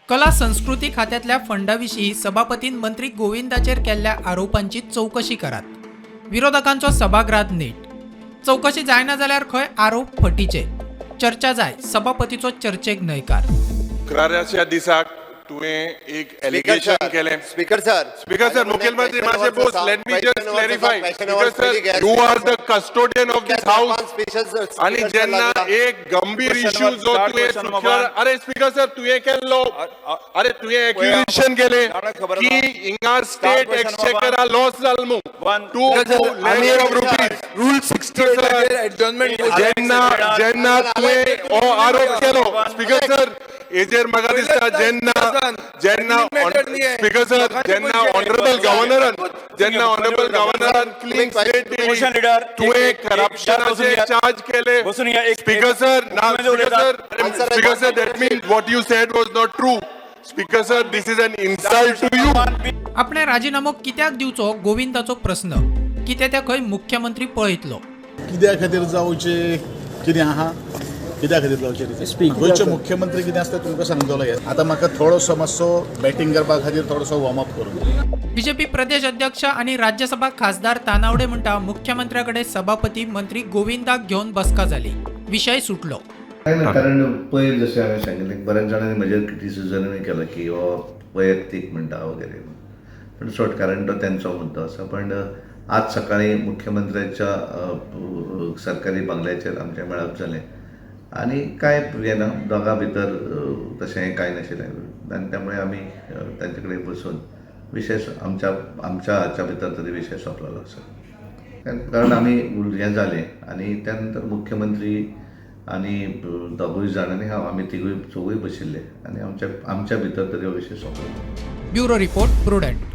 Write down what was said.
कला संस्कृती खात्यांतल्या फंडा विशीं सभापतीन मंत्री गोविंदाचेर केल्ल्या आरोपांची चवकशी करात. विरोधकांचो सभागृहात नेट. चवकशी जायना जाल्यार खंय आरोप फटीचे. चर्चा जाय, सभापतीचो चर्चेक न्हयकार. शुक्राराच्या दिसाक तुवें एक एलिगेशन केलें. Speaker sir. स्पीकर सर, मुखेलमंत्री मातशें Bose. Let me just clarify. Speaker sir, you are the custodian of this house. आणि जेन्ना एक गंभीर इश्यू जो तुवें शुक्रार, अरे स्पीकर सर, तुवें केल्लो, अरे तुवें एक्युजेशन केलें की हिंगा स्टेट एक्सचेकरा लॉस जाल मू 2 lakh of rupees. Rule 68 adjournment. जेन्ना तुवें हो आरोप केलो स्पीकर सर, हेजेर म्हाका दिसता जेन्ना स्पीकर सर, जेन्ना ऑनरेबल गव्हर्नरान, जेन्ना ऑनरेबल गव्हर्नरान क्लीन स्टेट Opposition leader, तुवें एक- एक- करप्शनाचे एक- चार्ज केले. बसून घ्या, एक- स्पीकर सर, ना. मुख्यमंत्री स्पीकर उलयता. Sir, speaker sir, that means what you said was not true. Speaker sir, this is an insult to you. आपणे राजिनामो कित्याक दिवचो, गोविंदाचो प्रस्न. कितें तें खंय मुख्यमंत्री पळयतलो. कित्या खातीर जावचे, कितें आहा, कित्या खातीर जावचे, गोंयचे मुख्यमंत्री कितें आसता तुमकां सांगतलो हें. आतां म्हाका थोडोसो मातसो बॅटींग करपा खातीर थोडोसो वॉर्म अप करूं. बीजेपी प्रदेश अध्यक्ष आणि राज्यसभा खासदार तानावडे म्हणटा, मुख्यमंत्र्याकडे सभापती मंत्री गोविंदाक घेवन बसका जाली, विशय सुटलो. काय ना, कारण पयर जशें हांवें सांगिल्लें, बऱ्याच जाणांनी म्हजेर क्रिटिसिजमूय केलां की हो वैयक्तीक म्हणटा वगैरे, पण सोड, कारण तो तेंचो मुद्दो आसा. पण आज सकाळी मुख्यमंत्र्याच्या सरकारी बंगल्याचेर आमचें मेळप जालें आनी कांय हें ना, दोगां भितर तशें कांय नाशिल्लें आनी त्यामुळे आमी तांचे कडेन बसून विशय आमच्या आमच्या हाच्या भितर तरी विशय सोंपलेलो आसा. कारण आमी हें जालें आनी त्या नंतर मुख्यमंत्री आनी दोगूय जाण आनी हांव, आमी तिगूय चौगूय बशिल्ले आनी आमच्या आमच्या भितर तरी हो विशय सोंपलो. Bureau report, prudent.